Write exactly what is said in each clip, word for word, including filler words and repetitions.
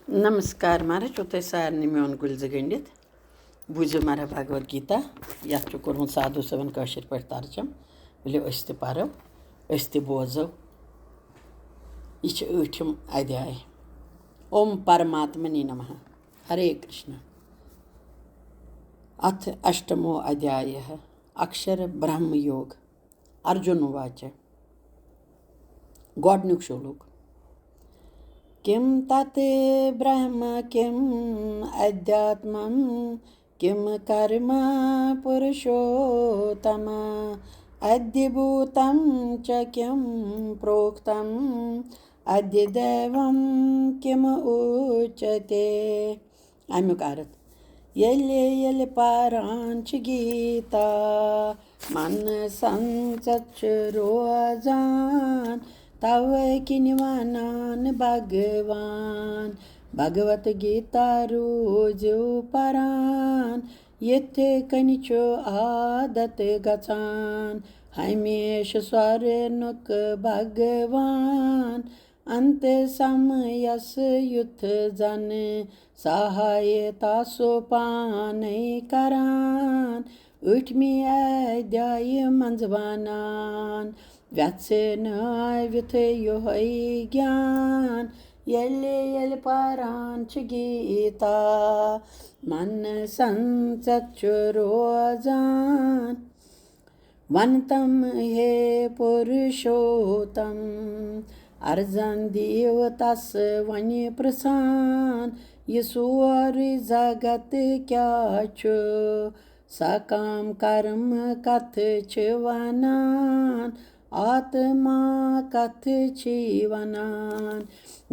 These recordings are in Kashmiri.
نمسکار، مہراہ چھُو تۄہہِ سارنٕے میون گُلۍ زٕ گٔنٛڈِتھ۔ بوٗزِو مہراہ بھگوت گیتا، یَتھ چھُ کوٚرمُت سادھو صٲبن کٲشِر پٲٹھۍ ترجم۔ ؤلِو أسۍ تہِ پَرو، أسۍ تہِ بوزو۔ یہِ چھِ ٲٹھِم ادھیاے۔ اوم پرماتمنے نمہ۔ ہرے کرشنا۔ اتھ اشٹمو ادھیایہ، اکشر برہم یوگ۔ ارجُن واچ۔ گۄڈنیُک شلوک۔ کِم تت برہم کِم ادھیاتمم کِم کرم پُرُشوتم ادھِ بھوتم چ کِم پروکتم ادھِ دیوم کِم اُچتے۔ اَمیُک عرض، ییٚلہِ ییٚلہِ پران چھِ گیٖتا، من سنچت چھُ روزان، توے کِنۍ ونان بھگوان، بھگوت گیتا روٗزِو پران، یِتھ کٔنۍ چھُ عادت گژھان، ہمیشہٕ سۄرنُک بھگوان۔ انت سمس یُتھ زن سہایتا سُہ پانے کران، ٲٹھمہِ ادھیایہِ منٛز ونان، ویژھنٲوِتھ یُہے گیان۔ ییٚلہِ ییٚلہِ پران چھِ گیٖتا، من سنچت چھُ روزان۔ ونتم ہے پُرُشوتم، ارزن دیو تس وۄنۍ پرژھان، یہِ سورُے زگت کیٛاہ چھُ، سکام کرم کتھ چھِ ونان، آتما کتھ چھِ ونان،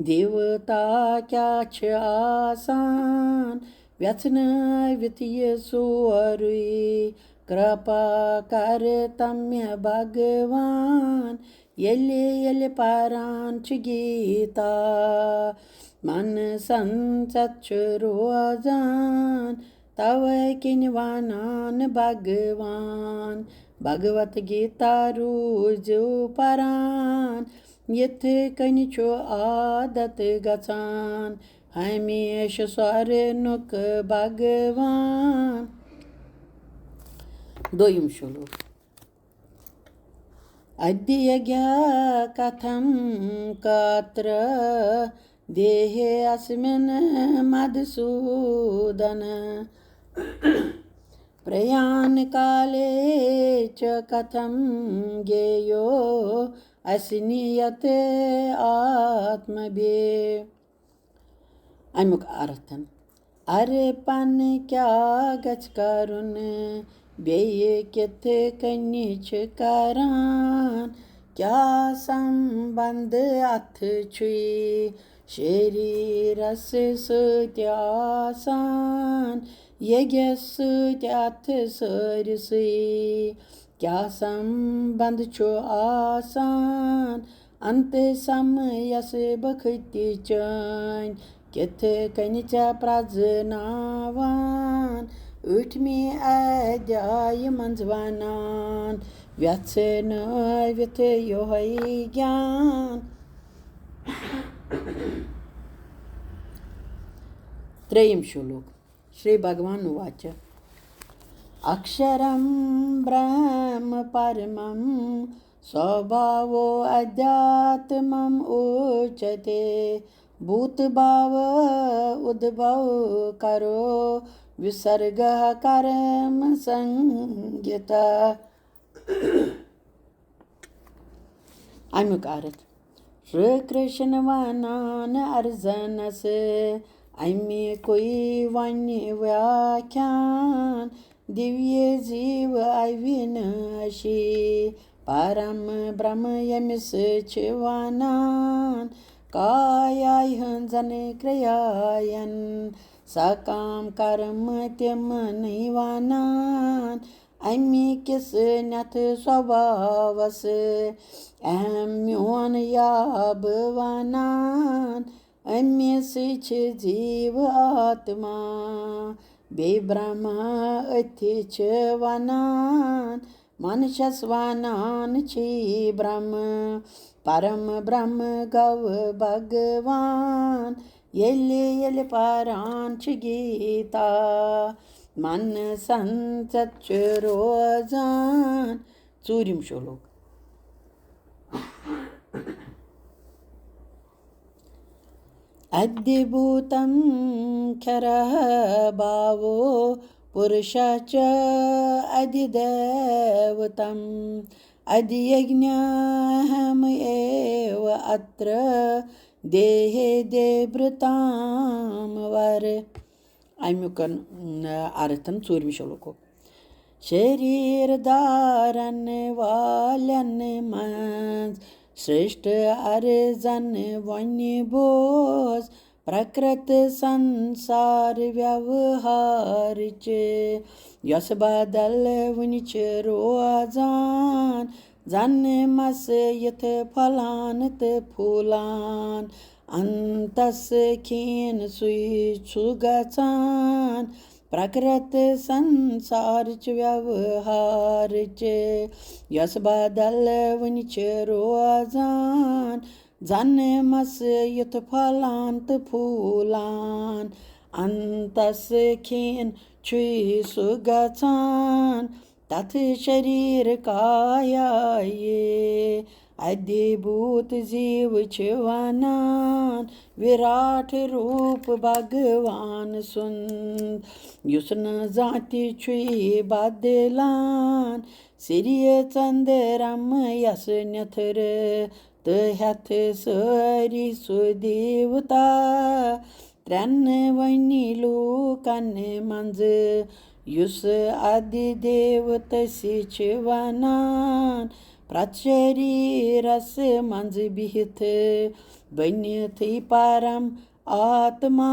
دیوتا کیٛاہ چھِ آسان، ویژھنٲوِتھ یہِ سورُے، کرپا کر تم مےٚ بھگوان۔ ییٚلہِ ییٚلہِ پران چھِ گیٖتا، من سنچت چھُ روزان، توے کِنۍ ونان بھگوان، بھگوت گیتا روٗزِو پران، یِتھ کٔنۍ چھُ عادت گژھان، ہمیشہٕ سۄرنُک بھگوان۔ دوٚیِم شلوک۔ ادھیہ کتھم کاتر دیہے اسمن مدھسودن، پریان کالے چ کتھم گیو اسنیت آتمبھے۔ اَمیُک ارتھن، ارپن کیٛاہ گژھِ کرُن، بیٚیہِ کِتھ کٔنۍ چھِ کران، کیٛاہ سمبند اتھ چھُے شریرس سۭتۍ آسان، ییٚگیس سۭتۍ اتھ سٲرسٕے کیٛاہ سمبند چھُ آسان، انت سمس بختی چٲنۍ کِتھ کٔنۍ ژےٚ پرزناوان، ٲٹھمہِ ادھیایہِ منٛز ونان، ویژھنٲوِتھ یُہے گیان۔ ترٛیٚیِم شلوک۔ شری بھگوان واچ۔ اکشرم برہم پرمم سوبھاو ادھیاتمم اوچتے، بھوت بھاو ادبھو کرو وسرگ کرم سنگتا۔ اَمیُک ارتھ، شری کرشن ونان ارجنس، اَمیُکُے وۄنۍ ویاکھیان، دیویہ جیو اویناشی، پرم برہم ییٚمِس چھِ ونان، کایایہِ ہٕنٛزن کرٛیاین، سکام کرم تِمنٕے ونان، اَمہِ کِس نٮ۪تھ سوبھاوس اہم میون یا بہٕ ونان، أمِس چھِ جیٖو آتما، بیٚیہِ برہما أتھِ چھِ ونان، منشس ونان چھی برہم، پرم برہم گوٚو بھگوان، ییٚلہِ ییٚلہِ پران چھِ گیٖتا، من سنچت چھُ روزان۔ ژوٗرِم شلوک۔ ادِ بھوتم کھرہ بھاوو پُرشہ چ ادِ دیوتم، ادِ یجنہم ایو اتر دیہے دیبرتام ور۔ اَمیُک، ن-، ارتھن ژوٗرمہِ شلوکُک۔ شریٖر دارن والٮ۪ن منٛز سرٛشٹھ ارزن وۄنۍ بوز، پرٛکرت سنسار ویوہارٕچ یۄس بدل وُنہِ چھِ روزان، زن مس یِتھ پھۄلان تہٕ پھوٗلان، انتس کھیٖن سُے چھُ گژھان۔ پرٛکرت سنسارٕچ ویوہارٕچ یۄس بدل وُنہِ چھِ روزان، زن مس یُتھ پھۄلان تہٕ پھوٗلان، انتس کھیٖن چھُے سُہ گژھان۔ تتھ شریٖر کایایہِ ادِ بھوٗت زیٖو چھِ ونان، وِراٹھ روٗپ بھگوان سُنٛد، یُس نہٕ زانٛہہ تہِ چھُے بدلان۔ سِریہِ ژٔنٛدرم یس نیٚتھٕر تہٕ ہٮ۪تھ سٲری سُہ دیوتا، ترٛٮ۪ن وٲنی لوٗکن منٛز یُس ادِ دیوتس چھِ ونان، پرٛتھ شریٖرس منٛز بِہِتھ بٔنِتھٕے پرم آتما،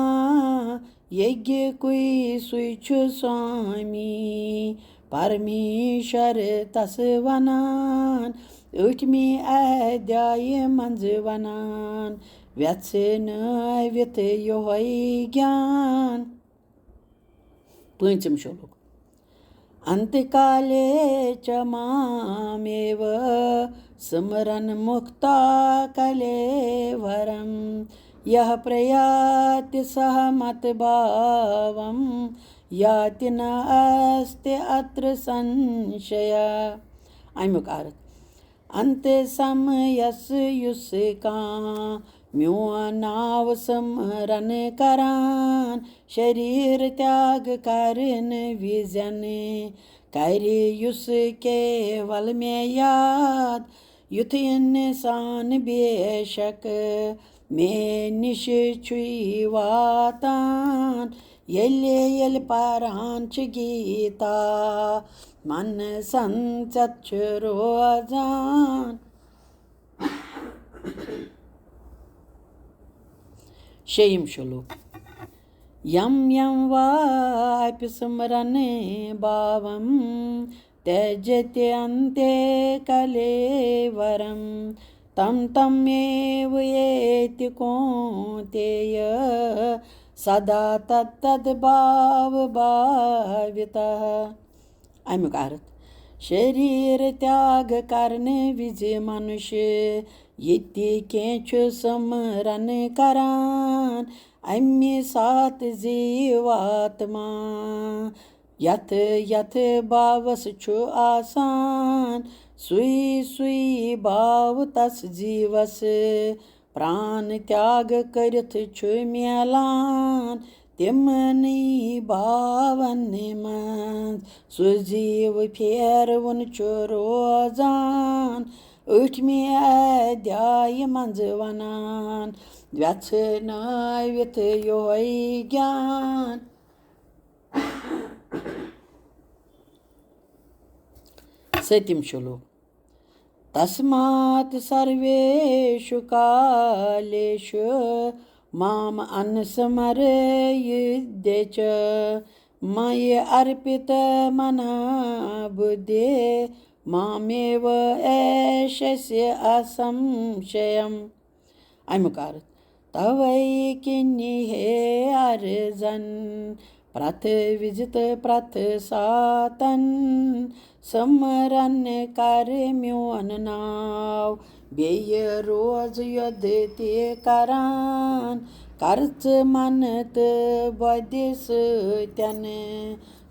ییٚگہِ کُے سُے چھُ سوامی پرمیشور تس ونان۔ ٲٹھمہِ ادھیایہِ منٛز ونان ویژھنٲوِتھ یِہوٚے گیان۔ پٲنٛژِم شلوک۔ انتکالے چ مامیو سمرن مکتا کلیورم، یہ پریاتی سہ مت بھاوم یاتی ناستی اتر سنشیہ۔ اَمیُک ارتھ۔ انت سمیس یُس کانٛہہ میون ناو سمرن کران، شریٖر تیاگ کرن وِزن کرِ یُس کیول مےٚ یاد، یُتھ انسان بے شک مےٚ نِش چھُے واتان۔ ییٚلہِ ییٚلہِ پران چھِ گیٖتا، من سنچت چھُ روزان۔ شیٚیِم شلوک۔ یم یم واپی سمرن بھاوم تیجتی انتے کلیورم، تم تم ایو ییتی کونتیہ سدا تت تد بھاو بھاوتہ۔ اَمیُک ارتھ۔ شریٖر تیاگ کرنہٕ وِزِ منُش ییٚتہِ کینٛہہ چھُ سمرن کران، اَمہِ ساتہٕ زیٖو آتما۔ یتھ یتھ باوس چھُ آسان، سُے سُے باو تس زیٖوس پران تیاگ کٔرِتھ چھُ میلان۔ تِمنٕے باون منٛز سُہ زیٖو پھیرٕوُن چھُ روزان۔ ٲٹھمہِ ادھیایہِ منٛز ونان ویژھنٲوِتھ یِہوٚے گیان۔ سٔتِم شلوک۔ تسمات سرویشو کالیشو مام انسمر یدھیہ چ، مئی ارپت منا بدھی مامیو ایشسی اسمشیم۔ اَمیُک ارتھ۔ توے کِنی ہے ارزن پرٛتھ وِزِ تہٕ پرٛتھ ساتن سمرن کر میون ناو، بیٚیہِ روز یۄد تہِ کران۔ قرض منہٕ تہٕ بۄدِ سۭتٮ۪ن،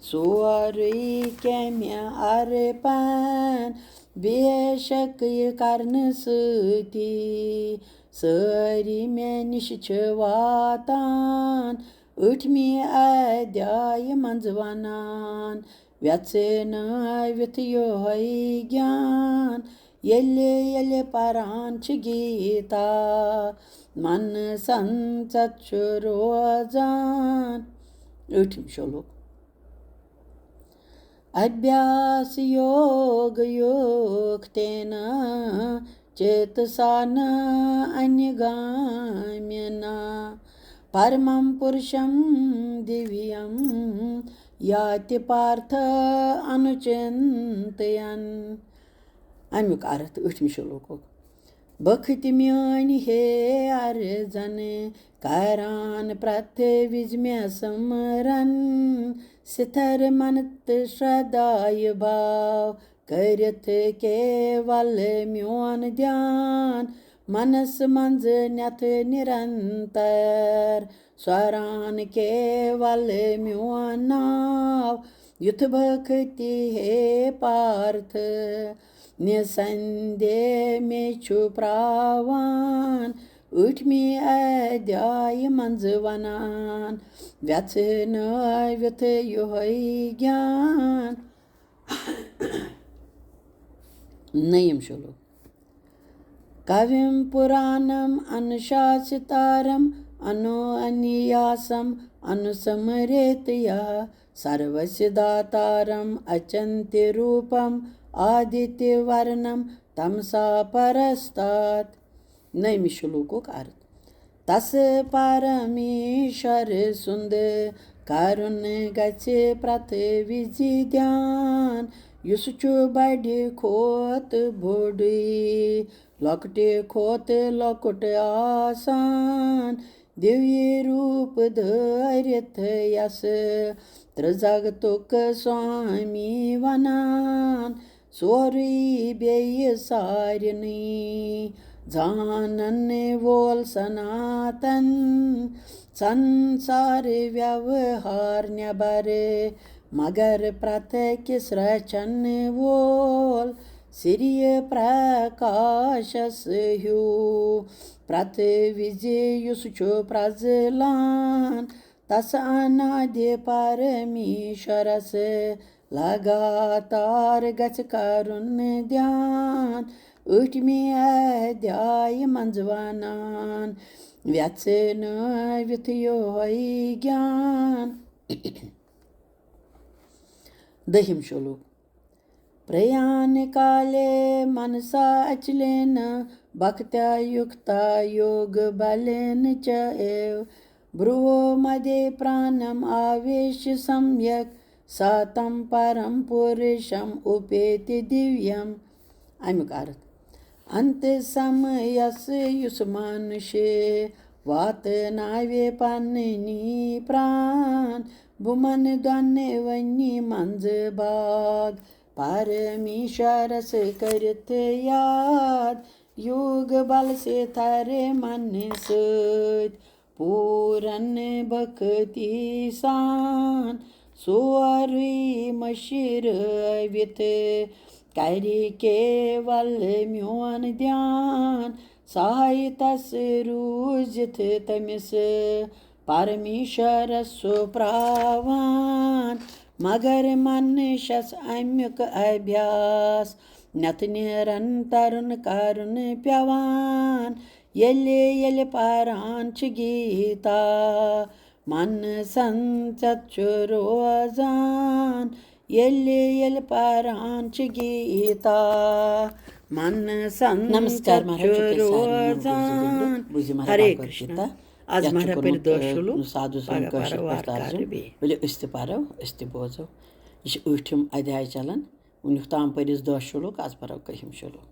سورُے کیٚمہِ ارپن۔ بے شک یہِ کرنہٕ سۭتی سٲری مےٚ نِش چھِ واتان۔ ٲٹھمہِ ادھیایہِ منٛز ونان، ویژھنٲوِتھ یِہوٚے گیان۔ ییٚلہِ ییٚلہِ پران چھِ گیٖتا، من سنچت چھُ روزان۔ ٲٹھِم شلوک۔ ابھیاس یوگ یوگ تینا چیتسا نا انیگامنا، پرمم پرشم دیویم یاتی پارتھ انوچنتین۔ امیُک ارتھ، ٲٹھِم شلوکُک۔ بخت میٲنۍ ہے ارزن کران پرٛتھ وِزِ مےٚ سمرن، ستھر من تہٕ شردایہِ باو کٔرِتھ کیول میون دھیان۔ منس منٛز نٮ۪تھ نرنتر سوران کیول میون ناو۔ یُتھ بختی ہے پارتھ نِسندے مےٚ چھُ پراوان۔ ٲٹھمہِ ادھیایہِ منٛز ونان، ویژھنٲوِتھ یِہوٚے گیان۔ نٔیِم شلوک۔ کویم پرانم انوشاستارم انو انیاسم انوسمریتیا، سروسدھاتارم اچنتیہ روپم آدتیہ ورنم تمسا پرستات۔ نٔیمہِ شلوکُک ارتھ۔ تس پرمیشور سُنٛد کرُن گژھِ پرٛتھ وِزِ دھیان، یُس چھُ بڑِ کھۄتہٕ بوٚڑُے، لۄکٹہِ کھۄتہٕ لۄکُٹ آسان۔ دیوی روٗپ دھٲرِتھ یس ترٛزگتُک سوامی ونان، سورُے بیٚیہِ سارنٕے زانن وول سناتن۔ سنسار ویوہار نٮ۪بر مگر پرٛتھ أکِس رچھن وول، سِریہِ پرکاشس ہیوٗ پرٛتھ وِزِ یُس چھُ پرٛزلان۔ تس انادِ پرمیشورس لگاتار گژھِ کرُن دھیان۔ ٲٹھمہِ ادھیایہِ منٛز ونان، ویژھنٲوِتھ یِہوٚے گیان۔ دٔہِم شلوک۔ پریان کالے منسا اچلین بھکتیا یکتا یوگ بلین چ ایو، برو مدھے پرانم آویش سمیک ساتم پرم پورشم اپیتی دیویم۔ امیُک ارتھ۔ انت سمے یس یُس مانُش واتناوِ پننی پران، بُمن دۄنوٕنی منٛز باگ پرمیشورس کٔرِتھ یاد، یوگ بل سِتھر من سۭتۍ پوٗرن بختی سان، سورُے مٔشرٲوِتھ کرِ کیول میون دھیان۔ سہایتس روٗزِتھ تٔمِس پرمیشورس سُہ پراوان، مگر منشس امیُک ابھیاس نتہٕ نِرنترن کرُن پیوان۔ ییٚلہِ ییٚلہِ پران چھِ گیٖتا، من سنچت چھُ روزان۔ ییٚلہِ ییٚلہِ پران چھِ گیٖتا، من نمسکار سنچت مہاراج، چھُ چھُکھ أسۍ سارنٕے منٛز روزان۔ بوٗزِو مہاراج ہرے بھگوت کرشنا۔ گیتا۔ آز یَتھ چھُ مہراج کوٚرمُت، پٔرِتھ دہ اَ، شلوک، سادھو سٕنٛدٮ۪ن پگاہ کٲشرٮ۪ن پَرو پٮ۪ٹھ وارٕ ترجمہٕ۔ کارٕ بیٚیہِ۔ ؤلِو أسۍ تہِ پَرو، أسۍ تہِ بوزو۔ یہِ چھُ ٲٹھِم ادھیاے چلان، وٕنیُک تام پٔرۍ أسۍ دہ شلوک، آز پَرو کٔہِم شلوک۔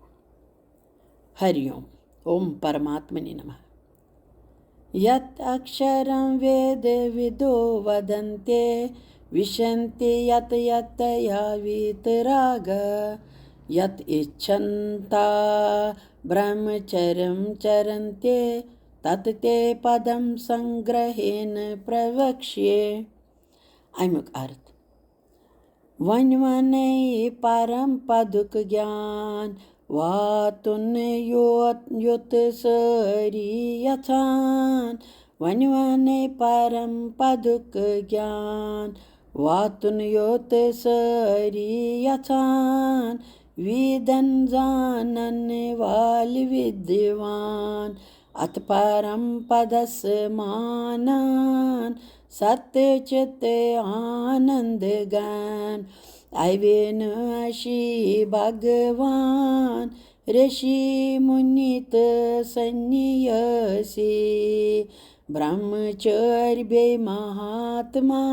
ہری اوم۔ اوم پرماتمنے نمہ۔ یت اکشرم وید ودو ودنتے، وشنتی یت یت یا ویتراگ، یت اچھنتا برہمچرم چرنتے، تت تے پدم سنگرہین پروکشے۔ امیُک ارتھ۔ وۄنۍ ونے پرم پدُک گیان واتُن یوت، یوٚت سٲری یژھان۔ وۄنۍ ونے پرم پدُک گیان واتُن یوٚت سٲری یژھان۔ ویدن زانن والہِ ودوان اتھ پرم پدس مانان۔ ست چت آنند گن اویناشی بھگوان۔ رشی مُنی تہٕ سنیاسی، برہمچٲرۍ بیٚیہِ مہاتما،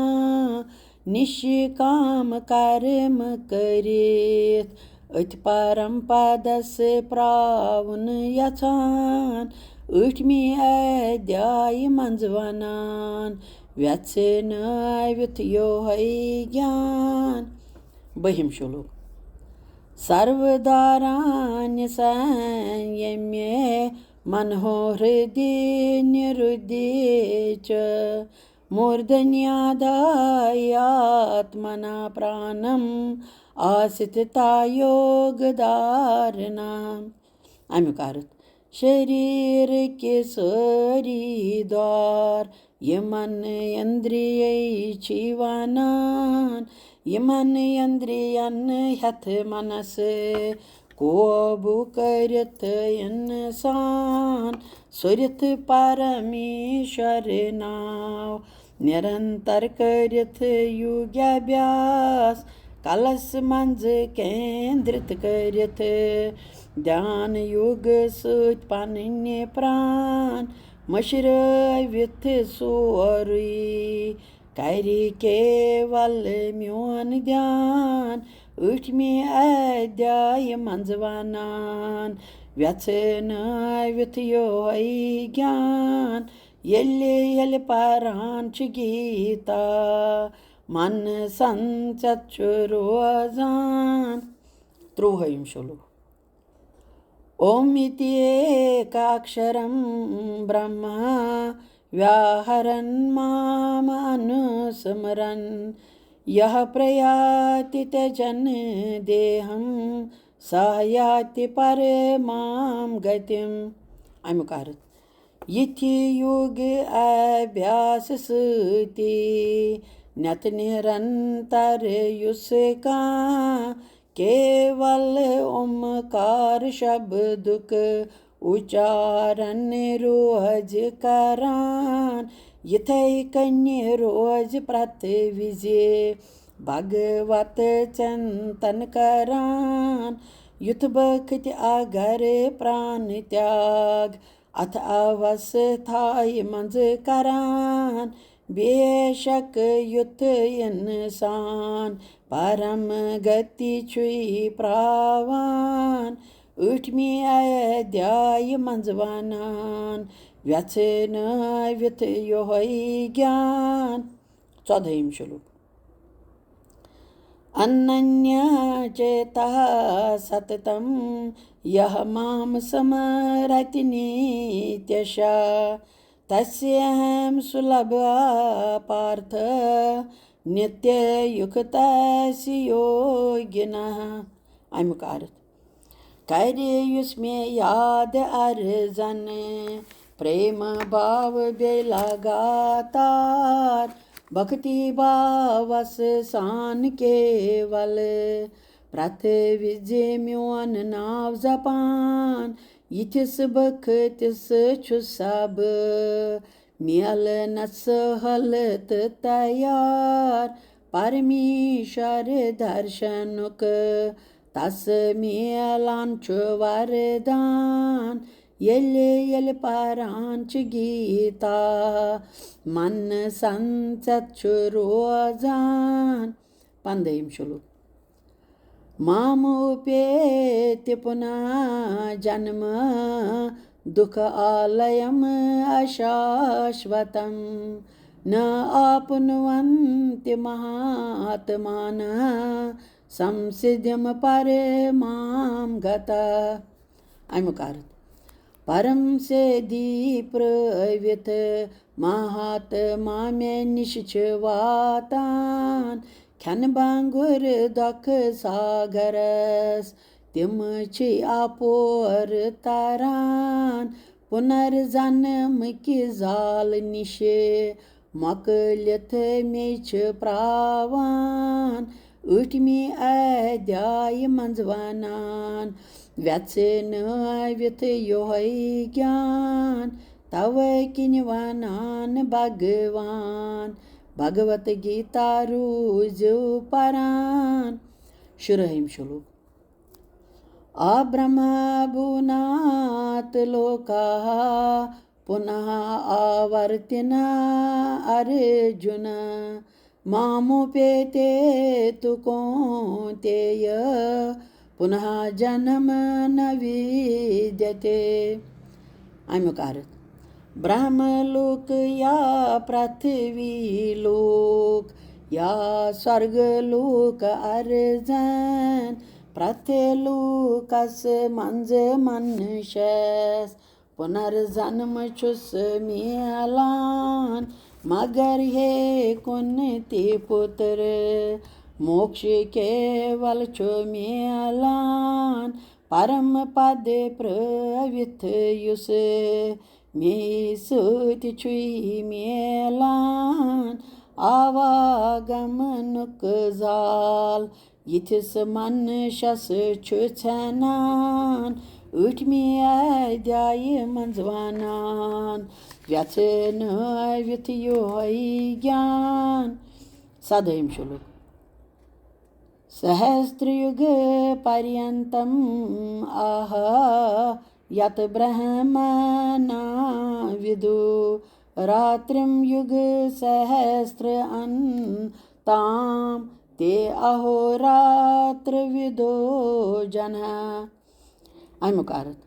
نشکام کرم کٔرِتھ أتھۍ پرم پدس پراوُن یژھان۔ ٲٹھمہِ ادھیایہِ منٛز ونان ویژھنٲوِتھ یوہے گیان۔ بٔہِم شلوک۔ سروادھارانہِ سنیمے منہو ہردی نِرُدھی چ، موردھنیادھایاتمنا پرانم آستھتا یوگ دھارنا۔ امیُک ارتھ۔ شریرٕکۍ سٲری دار یِمن اندریے چھی ونان، یِمن اندرین ہٮ۪تھ منس قوبوٗ کٔرِتھ انسان، سُرِتھ پرمیشور ناو نِرنتر کٔرِتھ یوگیابھیاس، کلس منٛز کیندرت کٔرِتھ دھیان یوگ سۭتۍ پنٕنۍ پران مٔشرٲوِتھ سورُے۔ کرِ کیول میون دھیان ٲٹھمہِ ادھیایہِ منٛز ونان ویژھنٲوِتھ یوہے گیان۔ ییٚلہِ ییٚلہِ پران چھِ گیتا من سنچت چھُ روزان۔ ترٛۆہٲیِم شلوک۔ اوم اِتیکاکشرم برہما ویاہرن مام انوسمرن، یہ پریاتی تیجن دیہم سہ یاتی پرمام گتیم۔ امیُک ارتھ۔ یِتھِ یوگ ابھیاس سۭتی نٮ۪تہٕ نِرنتر یُس کانٛہہ کیول اومکار شبدُک اُچارن روزِ کران، یِتھے کٔنۍ روزِ پرٛتھ وِزِ بھگوت چنتن کران۔ یُتھ بخت اگر پران تیاگ اتھ اوستھایہِ منٛز کران، بے شک یُتھ انسان پرم گتی چھُے پراوان۔ ٲٹھمہِ ادھیایہِ منٛز ونان ویژھنٲوِتھ یوہے گیان۔ ژۄدہٲیِم شلوک۔ اننیا چیتا ستتم یہ مام سمرتی نیتیشا، تسیہم سلبھا پارتھ نتیہ یوگتاسیہ یوگینہ۔ امیُک ارتھ۔ کرِ یُس مےٚ یاد ارزن پریم بھاو بیٚیہِ لگاتار، بھکتی بھاوس سان کیول پرٛتھ وِزِ میون ناو جپان، یِتھِس بختِس چھُسا بہٕ میلنس حٲلت تیار۔ پرمیشور درشنُک تس میلان چھُ وردان، ییٚلہِ ییٚلہِ پران چھِ گیتا من سنچت چھُ روزان۔ پندٲیِم شلوک۔ مام اُپیتی پُنہ جنم دُکھ آلیم اشاشوتم، نہ آپنونتی مہاتمانہ سمسدھیم پرمام گتہ۔ امیُک ارتھ۔ پرم سیدی پرٲوِتھ مہاتما مےٚ نِش چھِ واتان۔ کھٮ۪ن بانگُر دۄکھٕ ساگرس، تِم چھِ اپور تران۔ پُنرزنمٕکہِ زالہٕ نِشہِ مۄکلِتھ مے چھِ پراوان۔ ٲٹھمی ادھیایہِ منٛز ونان، ویژھنٲوِتھ یۄہے گیان، توے کِنۍ ونان بھگوان، بھگوت گیتا روٗزِو پران۔ شُرٲہِم شلوک۔ آ برہما بھوناتھ لوکاہ پُنہ آورتِنہ ارجُن، مامُپیتے تو کونتیہ پُنہ جنم نہ ودیتے۔ اَمیُک عرض، برہم لوک یا پرتھوی لوک یا سرگ لوک ارزن، پرتھ لوکس منٛز منشس پُنرزنم چھُس میلان، مگر ہے کُنتی پُتر موکش کیول چھُ میلان۔ پرم پد پرٲوِتھ یُس مے سۭتۍ چھُے میلان، آواگمنُک زال یِتھِس منشس چھُ ژھٮ۪نان۔ ٲٹھمی ادھیایہِ منٛز ونان، ویژھنٲوِتھ یۄہے گیان۔ سدٲہِم شلوک۔ سہستر یُگ پرینتم آہ یت برہمنا ودو، راترم یُگ سہستر انتام تے اہوراتر ودو جنہ۔ اَمیُک عرض،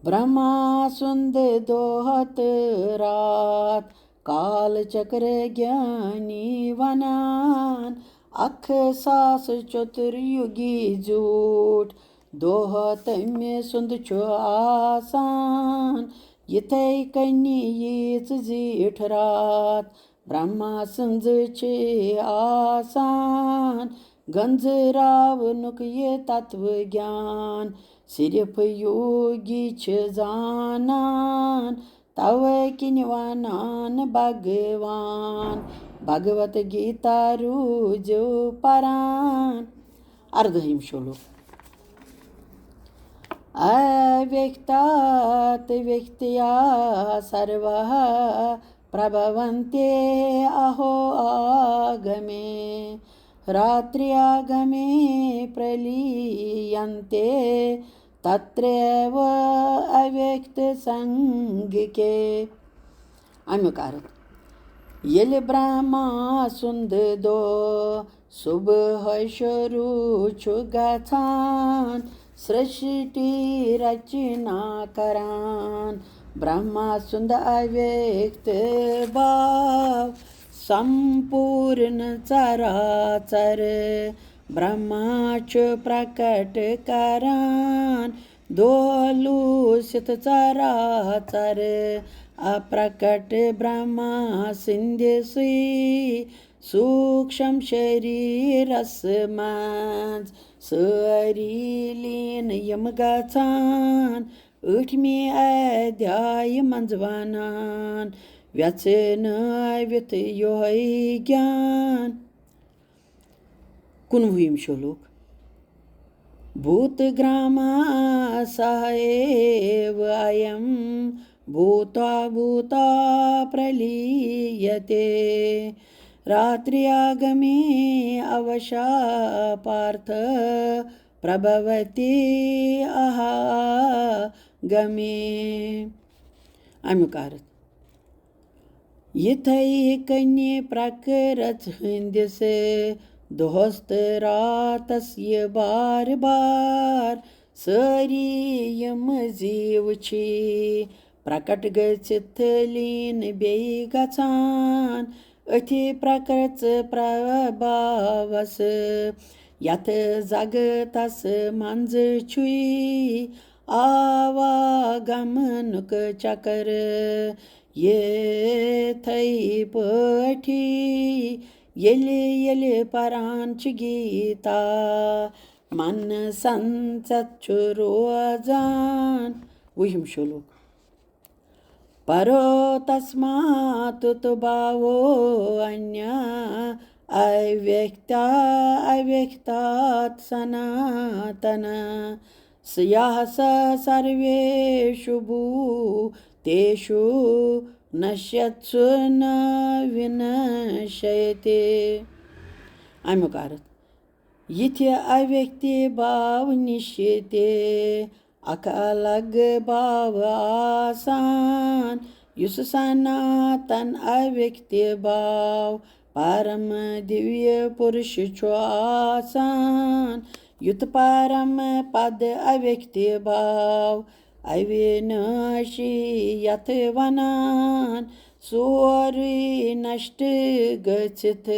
برہما سُنٛد دۄہ تہٕ راتھ کال چکر گیانی ونان، اکھ ساس چتر یُگی زیوٗٹھ دۄہ تٔمۍ سُنٛد چھُ آسان۔ یِتھے کٔنی ییٖژ زیٖٹھ راتھ برہما سٕنٛز چھِ آسان۔ گنزراونُک یہِ تتوٕ گیان صرف یوگی چھِ زانان۔ توے کِنۍ ونان بھگوان، بھگوت گیتا روٗزِو پران۔ اردٲہِم شلوک۔ اویکتا تہ ویکتیا سروہ پربھونتے اہو آگمے، راتری آگمے پرلیینتے تتریو اویکت سنگکے۔ اَمیُک عرض، ییٚلہِ برہما سُنٛد دۄہ صُبحٲے شروٗع چھُ گژھان، سرٛشٹی رچنا کران، برہما سُنٛد اویکت باو سمپورن چرا چر برہما چھُ پرکٹ کران۔ دولوٗسِتھ چرا چر اپرکٹ برہما سٕنٛدِ سُے سوٗکشم شریرس منٛز سٲری لیٖن یِم گژھان۔ ٲٹھمہِ ادھیایہِ منٛز ونان ویژھنٲوِتھ یۄہے گیان۔ کُنوُہِم شلوک۔ بھوت گرام سہ ایو ایم بھوتا بھوتا پرلییتے، راتری آگمے اوشا پارتھ پربھوتی اہا گمے۔ اَمیُک عرض، یِتھے کٔنۍ پرکرژ ہٕنٛدِس دۄہس تہٕ راتس یہِ بار بار سٲری یِم زیٖو چھِ پرکٹ گٔژھِتھ لیٖن بیٚیہِ گژھان، أتھی پرکرژ پربھاوس یتھ زگتس منٛز چھُے آواگمنُک چکر۔ یِتھے پٲٹھی ییٚلہِ ییٚلہِ پران چھِ گیٖتا، من سنچت چھُ روزان۔ وُہِم شلوک۔ پرو تسماتُت بھاوو انیا اویکتا اویکتات سناتن۔ سیاہ سا سرویشو بھوتیشو نشیت سُ نہ ونشیتی۔ امیُک ارتھ، یِتھِ اویکتی بھاو نِش تہِ اکھ الگ بھاو آسان، یُس سناتن اویکتی بھاو پرم دیویہ پُرُش چھُ آسان، یُتھ پرم پد اویکتی بھاو اویناشی یتھ ونان، سورُے نشٹ گٔژھِتھ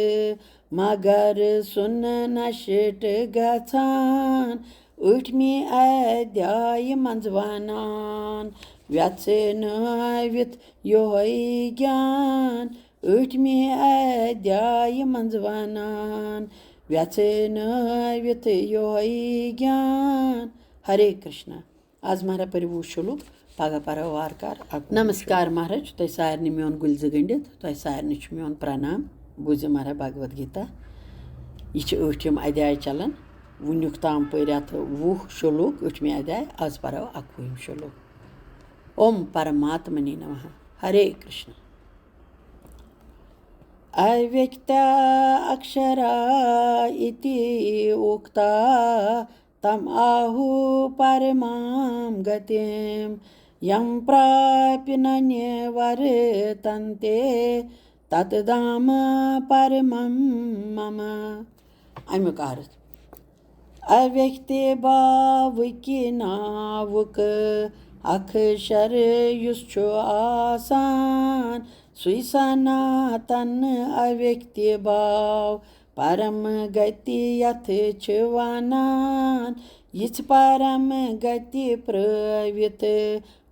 مگر سُہ نہٕ نشٹ گژھان۔ ٲٹھمہِ ادھیایہِ منٛز ونان ویژھنٲوِتھ یوہے گیان۔ ٲٹھمہِ ادھیایہِ منٛز ونان ویژھنٲوِتھ یوہے گیان۔ ہرے کرشنا۔ از مہراہ پٔرِو وُہ شلوک، پگاہ پرو وارٕ کار اکوُہ۔ نمسکار مہراہ، چھُ تۄہہِ سارنٕے میون گُلۍ زٕ گٔنٛڈِتھ، تۄہہِ سارنٕے چھُ میون پرنام۔ بوٗزِو مہراہ بھگوت گیتا۔ یہِ چھِ ٲٹھِم ادھیاے چلان، وُنیُک تام پٔرۍ اتھ وُہ شلوک، ٲٹھمہِ ادھیاے، از پرو اکوُہِم شلوک۔ اوم پرماتمنے نمہ۔ ہرے کرشنا۔ اویکتا اکشرا اتی اکتا تم آہو پرمام گتیم، یم پراپیہ نہ نورتنتے تت دھام پرمم مم۔ امیُک ارتھ، اویکتی بھاوٕکہِ ناوُک اکشر یُس چھُ آسان، سُے سناتن اویکتی بھاو پرم گتی یتھ چھِ ونان۔ یِژھ پرم گتی پرٲوِتھ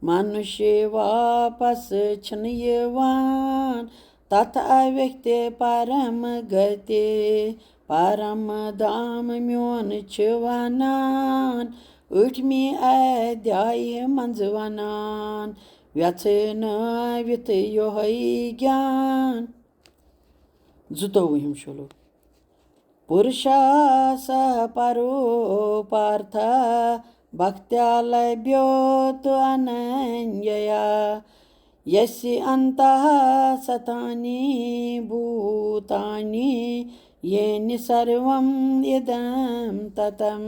منُش واپس چھِنہٕ یِوان۔ تتھ اویکتی پرم گتی پرم دھام میون چھِ ونان۔ ٲٹھمہِ ادھیایہِ منٛز ونان ویژھنٲوِتھ یوہے گیان۔ زٕتووُہِم شلوک۔ پُرُشا سہ پرو پارتھا بھکتیا لبھیو تو اننیا، یسیہ انتہ ستھانی بھوتانی یینہ سروم ادم تتم۔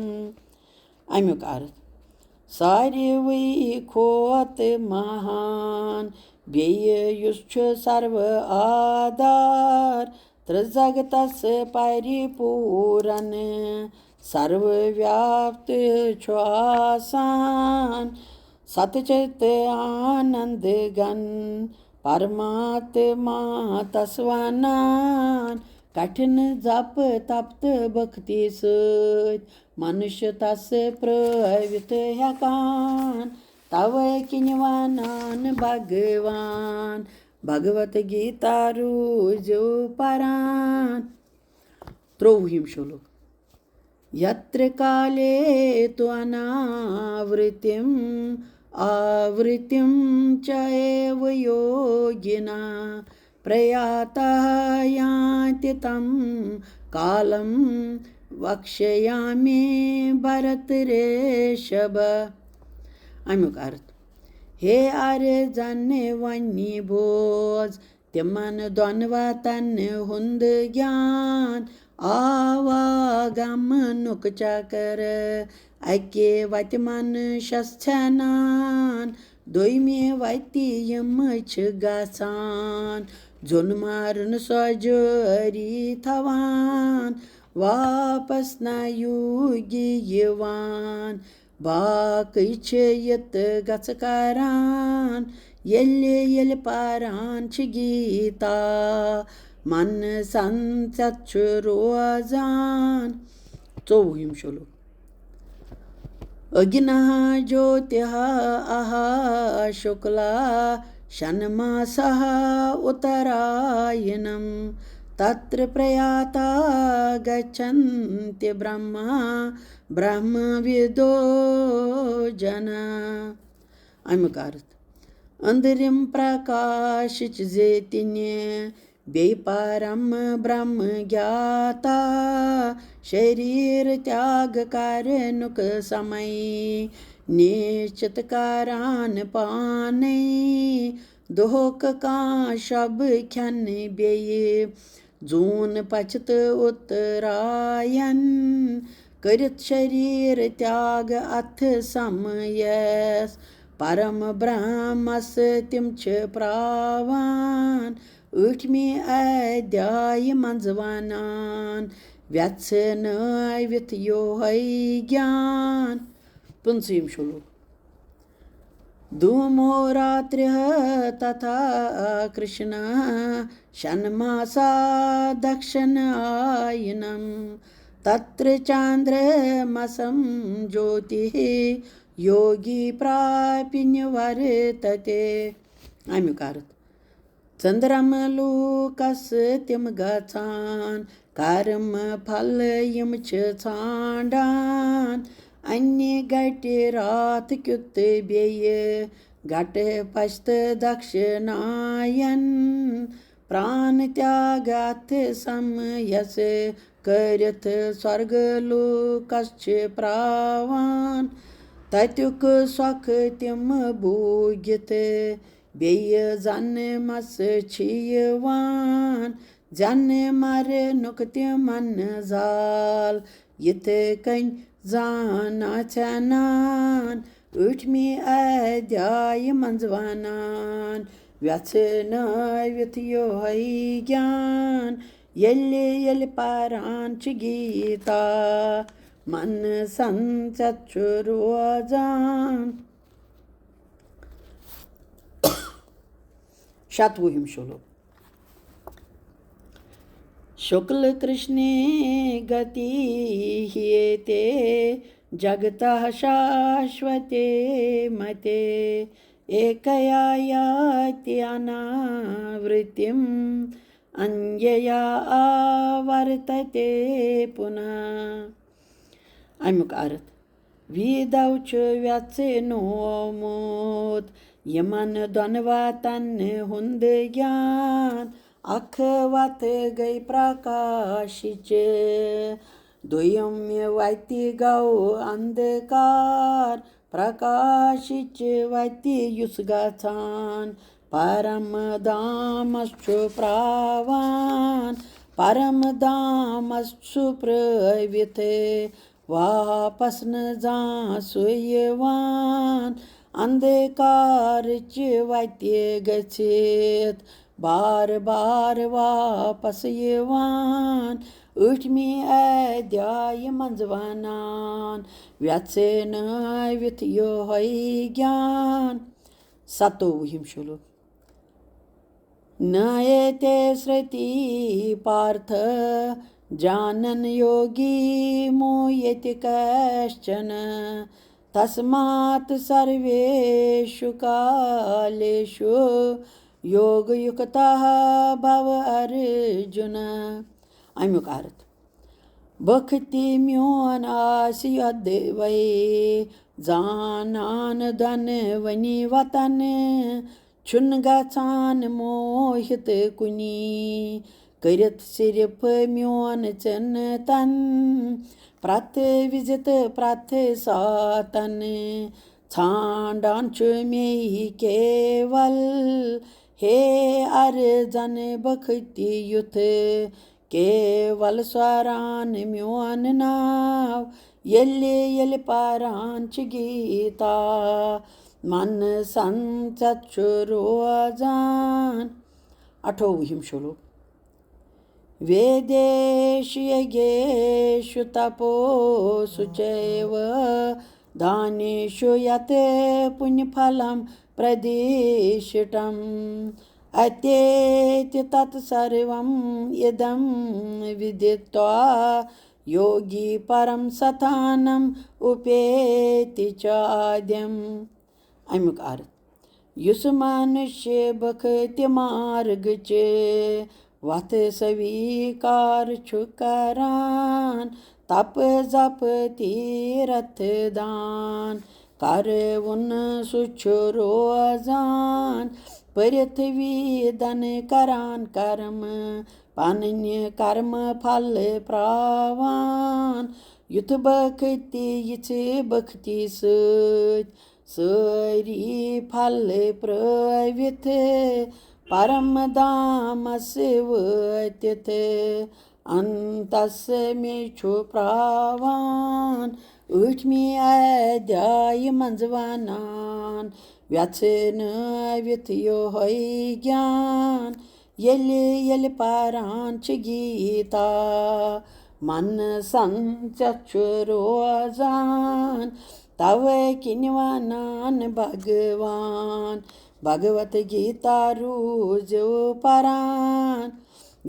امیُک ارتھ، ساروٕے کھۄتہٕ مہان بیٚیہِ یُس چھُ سروٕ آدھار، ترٛزگتس پریپورن سروٕ ویاپت چھُ آسان، ستچت آنند گن پرماتما تس ونان۔ کٹھن زپ تپ تہٕ بھکتی سۭتۍ منُش تس پرٲوِتھ ہٮ۪کان۔ توے کِنۍ ونان بھگوان بھگوت گیتا روٗزِو پران۔ ترٛۆوُہِم شلوک۔ یتر کالے تو اناورتم آورتم چیو یوگینہ پریاتہ یانتی تم کالم وکشیامی بھرت ریشبھ۔ امیُک ارتھ، ہے ارجن، وۄنی بوز تِمن دۄن وتن ہُنٛد گیان۔ آواگمنُک چکر اکے وتہِ منُشس ژھٮ۪نان، دوٚیمہِ وتہِ یِم چھِ گژھان، زوٚن مارُن سۄ جٲری تھاوان، واپس نہ یوٗگی یِوان۔ باقٕے چھِ یہِ تہٕ گژھٕ کران، ییٚلہِ ییٚلہِ پران چھِ گیٖتا، من سنچت چھُ روزان۔ ژوٚوُہِم شلوک۔ अग्नः ज्योतिः अहा शुक्ला षण्मासाः उत्तरायणम्। तत्र प्रयाता गच्छन्ति ब्रह्मा ब्रह्मविदो जना। اَمیُک عرض۔ أنٛدرِم پرکاشِچ زیتنہِ بیٚیہِ پرم برہم گیاتا۔ شریر تیاگ کرنُک سمے نشچت کران پانے۔ دۄہُک کانٛہہ شب کھٮ۪نہٕ بیٚیہِ زوٗن پٔژھِ تہٕ اُتراین۔ کٔرِتھ شریر تیاگ اتھ سمیس پرم برہمس تِم چھِ پراوان۔ ٲٹھمہِ ادھیایہِ منٛز ونان ویژھنٲوِتھ یوہے گیان۔ پٕنٛژٕہِم شلوک۔ धूमो रात्रिः तथा कृष्णः षण्मासा दक्षिणायनम्। तत्र चान्द्रमसं ज्योतिः योगी प्रापि निवर्तते। اَمیُک عرض۔ ژٔنٛدرم لوکس تِم گژھان، کرم پھل یِم چھِ ژھانٛڈان۔ انہِ گٹہِ راتھ کیُتھ تہٕ بیٚیہِ گٹہٕ پشتہٕ دکشناین۔ پران تیاگ اتھ سمیس کٔرِتھ سۄرگ لوکس چھِ پراوان۔ تتیُک سۄکھ تِم بوٗگِتھ بیٚیہِ زنہٕ مسہٕ چھِ یِوان۔ زنہٕ مرنُک تِمن زال یِتھ کٔنۍ زانان ژھٮ۪نان۔ ٲٹھمہِ ادھیایہِ منٛز ونان ویژھنٲوِتھ یوہے گیان۔ ییٚلہِ ییٚلہِ پران چھِ گیٖتا من سنچت چھُ روزان۔ شتوُہِم شلوک۔ शुक्लकृष्णे गतीह्येते जगतः शाश्वते मते। एकया याति अनावृत्तिम् अन्यया आवर्तते पुनः। اَمیُک عرض۔ ویدو چھُ ویژھنومُت یِمن دۄن وتن ہُنٛد گیان۔ اکھ وتھ گٔے پرکاشِچ، دوٚیِم وتہِ گوٚو اندھکار۔ پرکاشِچ وتہِ یُس گژھان پرم دامس چھُ پراوان، پرم دامس چھُ پرٲوِتھ واپس نہٕ زانٛہہ سُہ یِوان۔ اندھکارٕچ وتہِ گٔژھِتھ بار بار واپس یِوان۔ ٲٹھمہِ ادھیایہِ منٛز ونان ویژھنٲوِتھ یوہے گیان۔ ستووُہِم شلوک۔ न एते सृती पार्थ जानन् योगी मुह्यति कश्चन। तस्मात् सर्वेषु कालेषु योगयुक्तः भव अर्जुन। اَمیُک عرض۔ بختی میون آسہِ یۄدوے زانان دۄنوٕنی وتن، چھُنہٕ گژھان موہِت کُنی کٔرِتھ صرف میون چِنتن۔ پرٛتھ وِزِ تہٕ پرٛتھ ساتن ژھانٛڈان چھُ مے کیول، ہے ارزن بختی یُتھ کیول سوران میون ناو۔ ییٚلہِ ییٚلہِ پران چھِ گیٖتا، من سنچت چھُ روزان۔ اَٹھووُہِم شلوک۔ वेदेषु यज्ञेषु तपोसु चैव दानेषु यत् पुण्यफलं प्रदिष्टम्। अत्येति तत्सर्वम् इदं विदित्वा یوگی پرم ستھانم اُپیتی چادیم۔ اَمیُک عرض، یُس منشیہ بھکتی مارگ چہِ وتھ سویکار چھُ کران، تپ زپ تیرتھ دان کرُن سُہ چھُ روزان، پرتھوی دن کران کرم، پننہِ کرم پھل پراوان۔ یُتھ بھکتی یِژھ بھکتی سۭتۍ سٲری پھل پرٲوِتھ، پرم دامس وٲتِتھ، انتس مے چھُ پراوان۔ ٲٹھمی ادھیایہِ منٛز ونان، ویژھنٲوِتھ یوہے گیان۔ ییٚلہِ ییٚلہِ پران چھِ گیتا، من سنچت چھُ روزان۔ توے کِنۍ ونان بھگوان، بھگوت گیتا روٗزِو پران۔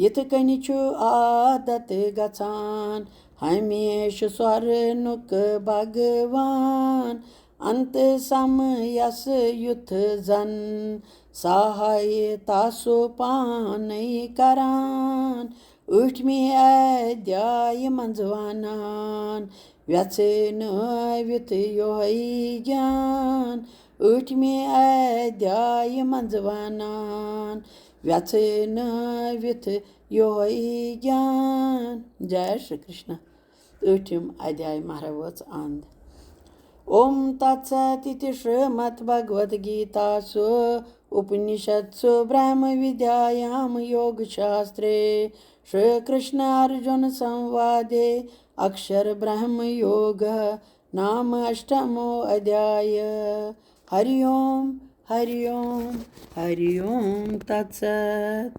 یِتھ کٔنۍ چھُ عادت گژھان ہمیشہٕ سۄرنُک بھگوان۔ انت سمیس یُتھ زن سہایتا سُہ پانے کران۔ ٲٹھمی ادھیایہِ منٛز ونان، ویژھنٲوِتھ یوہے گیان۔ ٲٹھمی ادھیایہِ منٛز ونان، ویژھنٲوِتھ یوہے گیان۔ جے شری کرشنا۔ ٲٹھِم ادھیایہِ مہراہ وٲژ اند۔ اوم تت ست اِتی شریمد بھگوت گیتا سُ اُپنِشد سُ برہم ودیایام یوگ شاسترے شری کرشن ارجُن سنوادے اکشر برہم یوگ نام اشٹمو ادھیایہ۔ ہری اوم، ہری اوم، ہری اوم تت ست۔